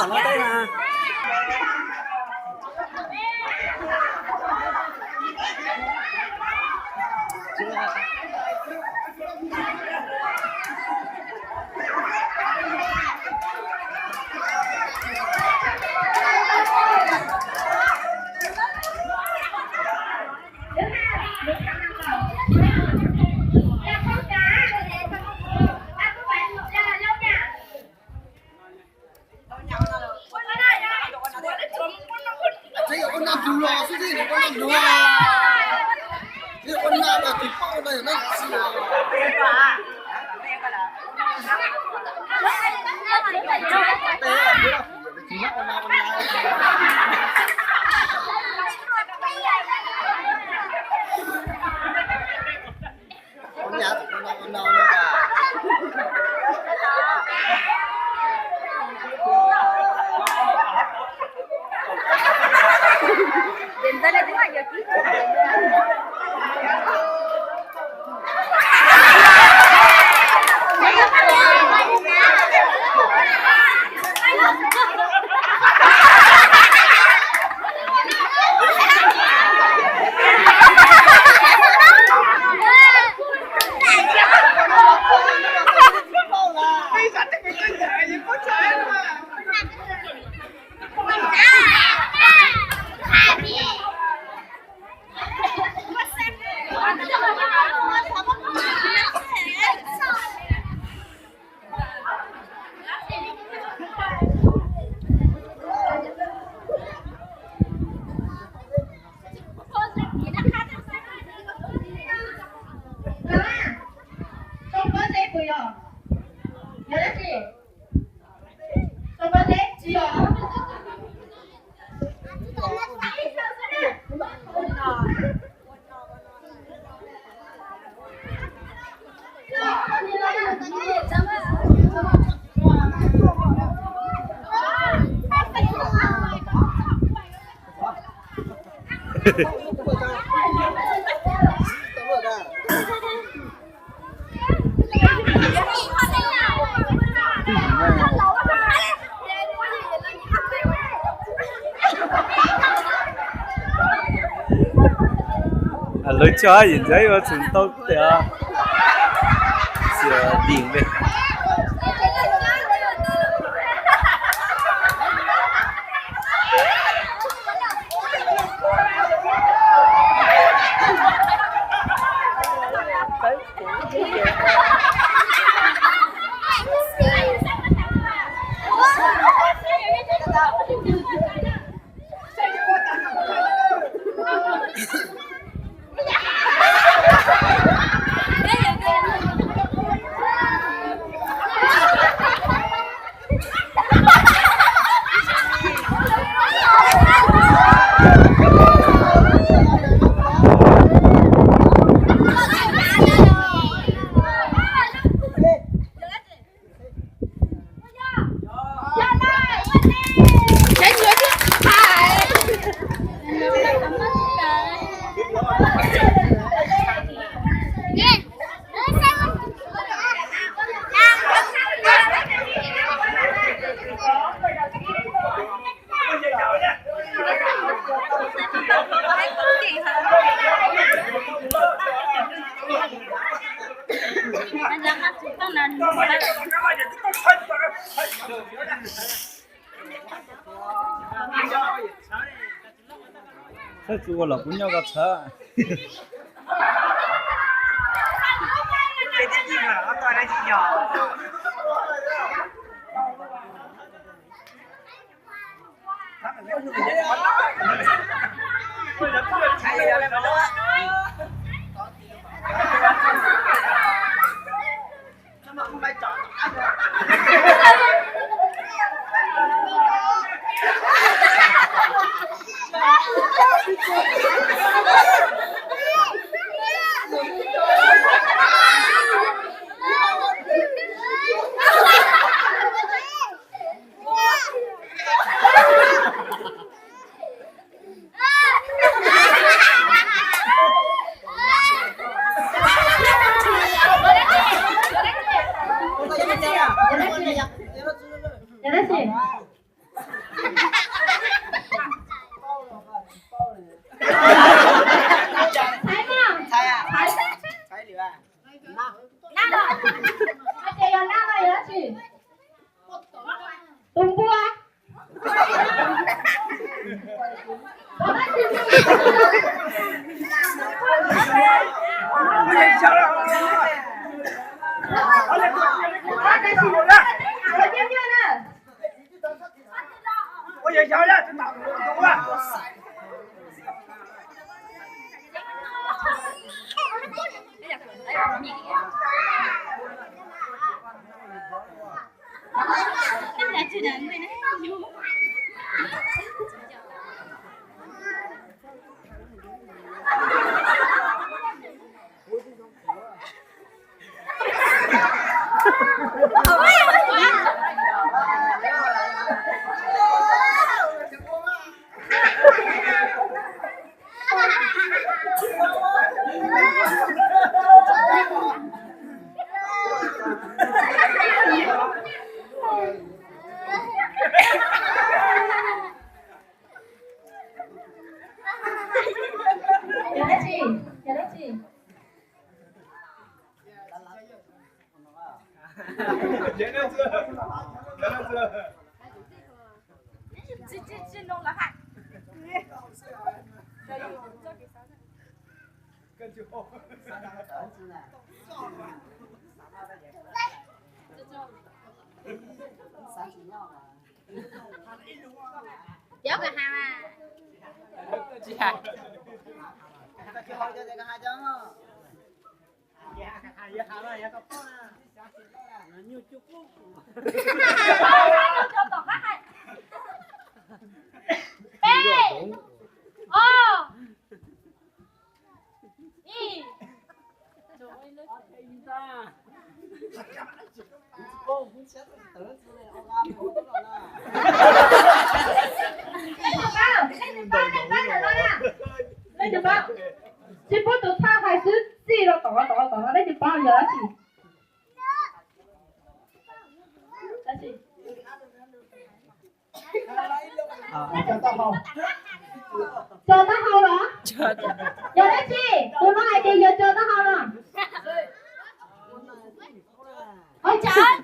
Tam no teb na. Lawv coj yim ntxeev ua txog tau tias xiam dim ve. Txhawb txus ua los kuv nyob koj txhawb. Nab los, ces yog nab los yog dab tsi? Tus npua. Yog dab tsi? Yog dab tsi? Cov ka ha mas. Peb, ob, ib. Leej twg paub, leej twg paub, leej twg paub ntawm no na? Leej twg paub? Tsis pub tus thawj hais xwb, txij los tom los tom los tom los, leej twg paub yog dab tsi? Dab tsi? Tso taub hau los? Yog dab tsi? Tus no hais tias yog tso taub hau los? Qhov tseeb.